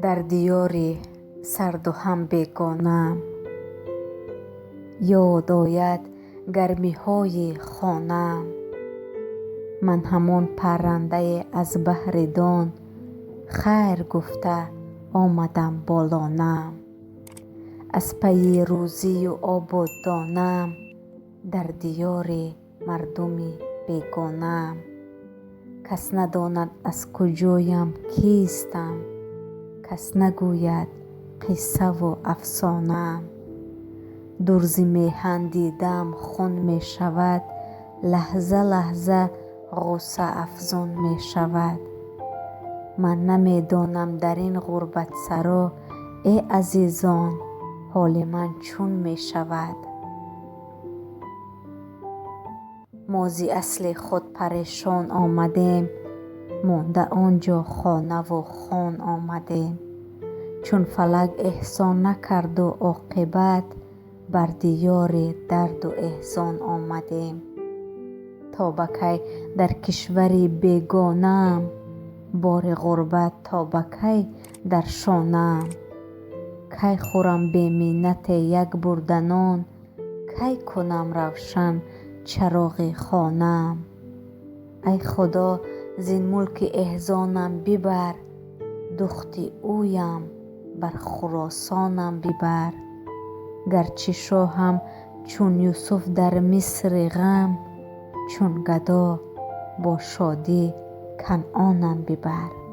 در دیاری سرد و هم بیگانه‌ام. یاد آید گرمی‌های خانه‌ام. من همان پرنده از بحر دان، خیر گفته آمدم با لانه‌ام. از پی روزی و آب و دانه‌ام، در دیار مردم بیگانه‌ام. کس نداند از کجایم کیستم، کس نگوید قصه و افسانه‌ام. دور ز میهن دیدم خون می شود، لحظه لحظه غصه افزون می شود. من نمی دانم در این غربت سرا، ای عزیزان حال من چون می شود. ما ز اصل خود پریشان آمدیم، مانده آنجا خانه و خان آمدیم. چون فلک احسان نکرد و عاقبت، بر دیار درد و احزان آمدیم. تا به کی در کشور بیگانه‌ام، بار غربت تا به کی در شانه‌ام. کی خورم بی منت یک برده نان، کی کنم روشن چراغ خانه‌ام. ای خدا زین ملک احزانم ببر، دخت اویم بر خراسانم ببر. گرچه شاهم چون یوسف در مصر غم، چون گدا با شادی کنعانم ببر.